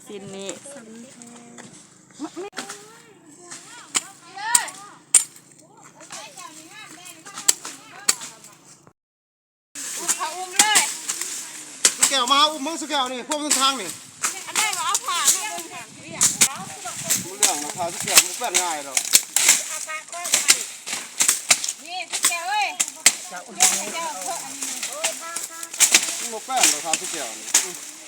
ຊິນນີ້ ເຂົາອຸ້ມເລີຍ ສຸແກ້ວ ມາຫາອຸ້ມເບິ່ງ ສຸແກ້ວນີ້ ພວກມັນທາງນີ້ ອັນໃດວ່າເອົາຜ້າມາເບິ່ງຫັ້ນ ເລື່ອງນະ ຜ້າສຸແກ້ວ ບໍ່ແປ້ນງ່າຍດອກ ນີ້ສຸແກ້ວເອີຍ ເລື່ອງໃຫ້ເຈົ້າເຖາະ ອັນນີ້ ມັນບໍ່ແປ້ນດອກ ຜ້າສຸແກ້ວນີ້.